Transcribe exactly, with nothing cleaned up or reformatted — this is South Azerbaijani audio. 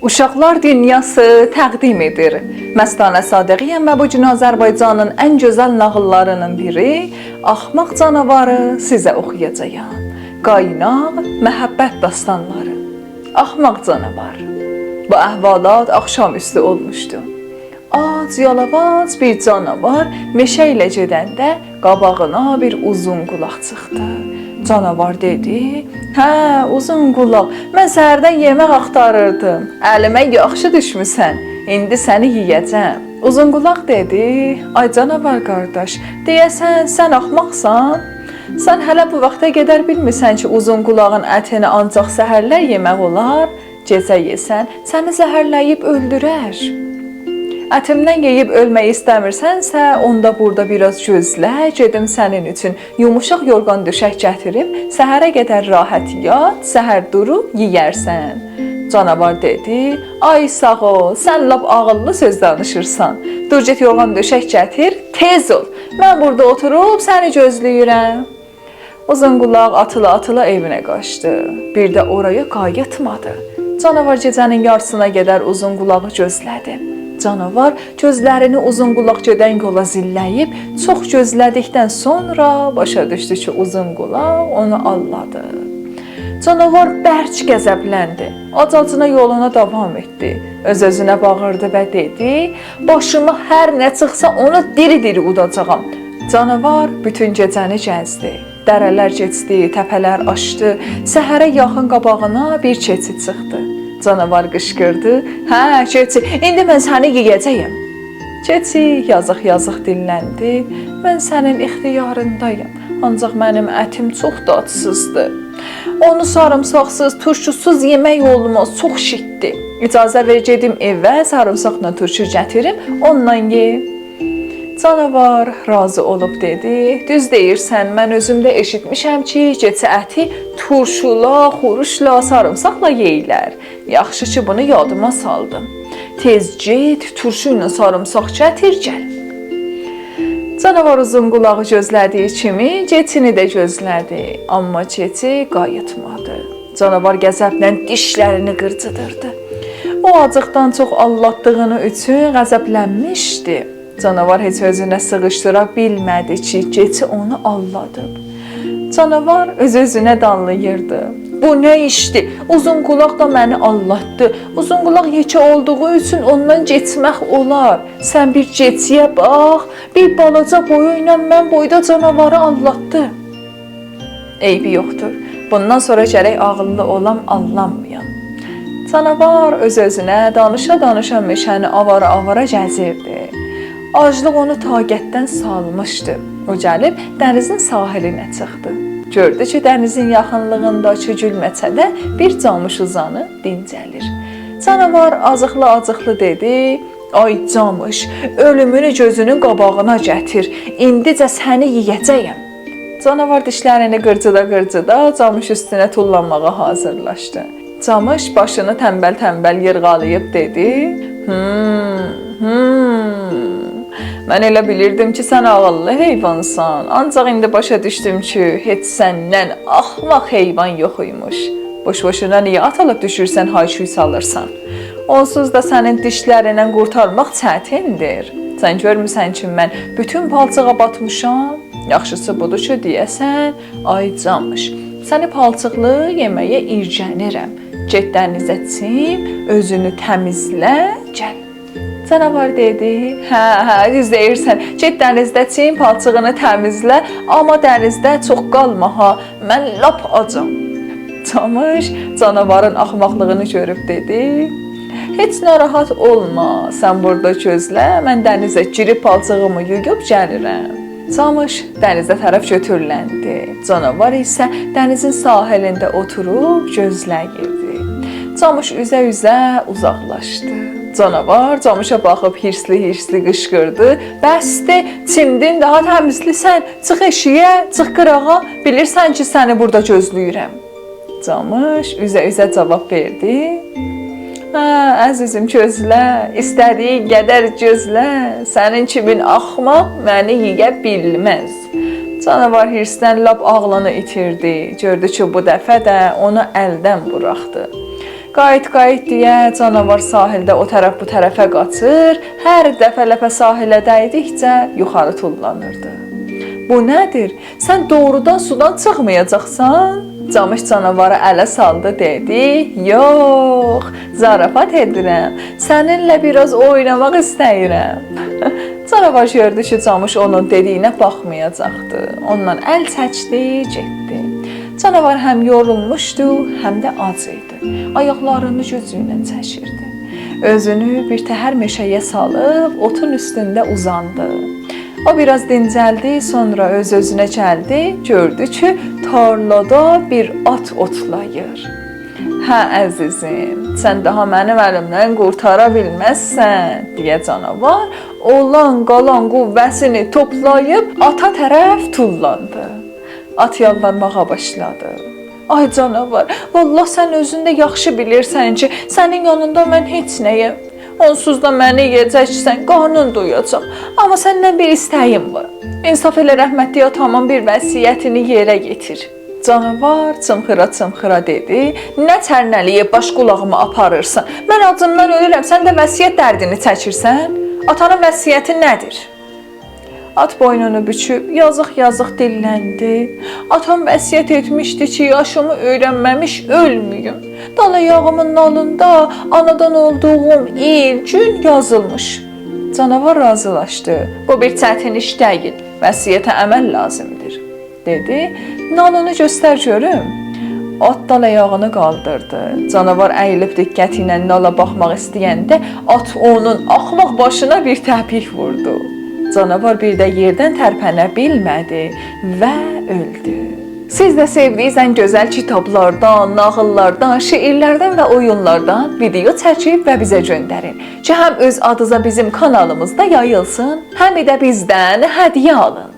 اوشاقلار دونیاسی تقدیم ائدیر. مستانه صادقی‌یم و بو گون آذربایجانین ان گؤزل ناغیللاری‌نین بیری، آخماق جاناواری، سیزه اوخویاجاغام. قایناق محبت داستانلاری. آخماق جاناوار. بو احوالات آخشام اوستو اولموشدو. آج، یالاواج بیر جاناوار مئشه ایله گئدنده قاباغینا بیر اوزون قولاق چیخدی. جاناوار دئدی: «هه، اوزون قولاق، من سحردن یئمک آختاریردیم. الیمه یاخشی دوشموسن. ایندی سنی یئیه‌جم.» اوزون قولاق دئدی: «آی جاناوار قارداش، دئیه‌سن سن آخماقسان؟ سن هله بو واختا قدر بیلمیرسن کی، اوزون قولاغین اتینی آنجاق سحرلر یئمک اولار؟ گئجه یئسن، سنی زهرله‌ییب اؤلدورر. اتیمدن یئییب اؤلمک ایسته‌میرسنسه، اوندا بوردا بیر آز گؤزله، گئدیم سنین اوچون یوموشاق یورغان دؤشک گتیریم، سحره قدر راحت یات، سحر دوروب یئیرسن.» جاناوار دئدی: «آی ساغ اول، سن لاپ عاغیللی سؤز دانیشیرسان. دور گئت یورغان دؤشک گتیر، تئز اول. من بوردا اوتوروب سنی گؤزله‌ییرم.» اوزون قولاق آتیلا-آتیلا ائوینه قاچدی. بیر ده اورایا قاییتمادی. جاناوار گئجه‌نین یاریسینا قدر اوزون قولاغی گؤزله‌دی. جاناوار گؤزلرینی اوزون قولاق گئدن یولا زیلله‌ییب، چوخ گؤزله‌دیکدن سونرا باشا دوشدو کی، اوزون قولاق اونو آلدادی. جاناوار برک غضبلندی. آج-آجینا یولونا داوام ائتدی. اؤز-اؤزونه باغیردی و دئدی: «باشیما هر نه چیخسا، اونو دیری-دیری اوداجاغام.» جاناوار بوتون گئجه‌نی گزدی. دره‌لر کئچدی، تپه‌لر آشدی. سحره یاخین قاباغینا بیر کئچی چیخدی. جاناوار قیشقیردی: «هه، کئچی، ایندی من سنی یئیه‌جه‌یم.» کئچی یازیق-یازیق دیللندی: «من سنین اختیاریندایام. آنجاق منیم اتیم چوخ دادسیزدیر. اونو ساریمساقسیز، تورشوسوز یئمک اولماز، چوخ شیتدیر. اجازه وئر گئدیم ائوه، ساریمساقلا تورشو گتیریم، اونونلا یئ.» جاناوار راضی اولوب دئدی: «دوز دئییرسن، من اؤزوم ده ائشیتمیشم کی، کئچی اتی تورشولا، خوروشلا، ساریمساقلا یئییرلر. یاخشی کی، بونو یادیما سالدیم. تئز گئت، تورشو ایله ساریمساق گتیر، گل.» جاناوار اوزون قولاغی گؤزله‌دیگی کیمی کئچینی ده گؤزله‌دی، آمما کئچی قاییتمادی. جاناوار غضبله دیشلرینی قیرجیدیردی. او آجیقدان چوخ آلدادیغینی اوچون غضبلنمیشدی. جاناوار هئچ اؤزونه سیغیشدیرا بیلمه‌دی کی، کئچی اونو آلدادیب. جاناوار اؤز-اؤزونه دانلاییردی: «بو نه ایشدیر؟ اوزون قولاق دا منی آلداددی. اوزون قولاق یئکه اولدوغو اوچون اوندان کئچمک اولار. سن بیر کئچی‌یه باخ، بیر بالاجا بویو ایله من بویدا جاناواری آلداددی. عیبی یوخدور. بوندان سونرا گرک عاغیللی اولام، آلدانمایام.» جاناوار اؤز-اؤزونه دانیشا-دانیشا مئشه‌نی آوارا-آوارا گزیردی. آجلیق اونو طاقتدن سالمیشدی. او گلیب دنیزین ساحلینه چیخدی. گؤردو کی، دنیزین یاخینلیغینداکی گولمه‌چه‌ده بیر جامیش اوزانیب دینجه‌لیر. جاناوار آجیقلی-آجیقلی دئدی: «آی جامیش، اؤلومونو گؤزونون قاباغینا گتیر. ایندیجه سنی یئیه‌جه‌یم.» جاناوار دیشلرینی قیرجیدا-قیرجیدا جامیش اوستونه توللانماغا حاضیرلاشدی. جامیش باشینی تنبل-تنبل ییرغالاییب دئدی: «هوم، هوم. من ائله بیلیردیم کی، سن عاغیللی حیوانسان. آنجاق ایندی باشا دوشدوم کی، هئچ سندن آخماق حیوان یوخ ایمیش. بوش-بوشونا نییه آتیلیب دوشورسن، های-کوی سالیرسان؟ اونسوز دا سنین دیشلریندن قورتارماق چتیندیر. سن گؤرموسن کی، من بوتون پالچیغا باتمیشام؟ یاخشیسی بودور کی، دئیه‌سن: آی جامیش، سنی پالچیقلی یئمه‌یه ایرجنیرم. گئت دنیزه چیم، اؤزونو تمیزله، گل.» جاناوار دئدی: «هه، هه، دوز دئییرسن. گئت دنیزده چیم، پالچیغینی تمیزله، آمما دنیزده چوخ قالما ها. من لاپ آجام.» جامیش جاناوارین آخماقلیغینی گؤروب دئدی: «هئچ ناراحت اولما، سن بوردا گؤزله، من دنیزه گیریب پالچیغیمی یویوب گلیرم.» جامیش دنیزه طرف گؤتورولندی. جاناوار ایسه دنیزین ساحلینده اوتوروب گؤزله‌ییردی. جامیش اوزه-اوزه اوزاقلاشدی. جاناوار جامیشا باخیب هیرسلی-هیرسلی قیشقیردی: «بسدیر، چیمدین، داها تمیزلیسن. چیخ ائشیگه، چیخ قیراغا، بیلیرسن کی، سنی بوردا گؤزله‌ییرم.» جامیش اوزه-اوزه جاواب وئردی: «هه، عزیزیم، گؤزله، ایسته‌دیگین قدر گؤزله. سنین کیمین آخماق منی یئیه بیلمز.» جاناوار هیرسدن لاپ عاغلینی ایتیردی. گؤردو کی، بو دفعه ده اونو الدن بوراخدی. قاییت، قاییت دئیه جاناوار ساحیلده او طرف بو طرفه قاچیر، هر دفعه لپه ساحیله دیدیکجه یوخاری توللانیردی. «بو نه‌دیر؟ سن دوغرودان سودان چیخمایاجاقسان؟» جامیش جاناواری اله سالدی، دئدی: «یوخ، زارافات ائدیرم. سنینله بیر آز اویناماق ایسته‌ییرم.» جاناوار گؤردو کی، جامیش اونون دئدیگینه باخمایاجاقدی. اوندان ال چکدی، گئتدی. جاناوار هم یورولموشدو، هم ده آج ایدی. آیاقلارینی گوجو ایله چکیردی. اؤزونو بیر تهر مئشه‌یه سالیب، اوتون اوستونده اوزاندی. او بیر آز دینجلدی، سونرا اؤز-اؤزونه گلدی، گؤردو کی، تارلادا بیر آت اوتلاییر. «هه، عزیزیم، سن داها منیم الیمدن قورتارا بیلمزسن»، دئیه جاناوار اولان قالان قوه‌سینی توپلاییب آتا طرف توللاندی. آت یالوارماغا باشلادی: «آی جاناوار، والله سن اؤزون ده یاخشی بیلیرسن کی، سنین یانیندا من هئچ نه‌یم. اونسوز دا منی یئیه‌جکسن، قارنین دویاجاق. آمما سندن بیر ایسته‌ییم وار. انصاف ائله، رحمتلی آتامین بیر وصیتینی یئره یئتیر.» جاناوار چیمخیرا-چیمخیرا دئدی: «نه چرنه‌لییه باش قولاغیمی آپاریرسان؟ من آجیمدان اؤلورم، سن ده وصیت دردینی چکیرسن؟ آتانین وصیتی نه‌دیر؟» آت بوینونو بوکوب، یازیق-یازیق دیللندی: «آتام وصیت ائتمیشدی کی، یاشیمی اؤیرنمه‌میش اؤلمه‌ییم. دال آیاغیمین نالیندا آنادان اولدوغوم ایل، گون یازیلمیش.» جاناوار راضیلاشدی: «بو بیر چتین ایش دئییل، وصیته عمل لازیمدیر»، دئدی. «نالینی گؤستر گؤروم.» آت دال آیاغینی قالدیردی. جاناوار اییلیب دقتی ایله نالا باخماق ایسته‌ینده آت اونون آخماق باشینا بیر تپیک ووردو. جاناوار بیر ده یئردن ترپنه بیلمه‌دی و اؤلدو. سیز ده سئودیگینیز ان گؤزل کیتابلاردان، ناغیللاردان، شعرلردن و اویونلاردان ویدئو چکیب و بیزه گؤندرین کی، هم اؤز آدینیزا بیزیم کانالیمیزدا یاییلسین، هم ده بیزدن هدیه آلین.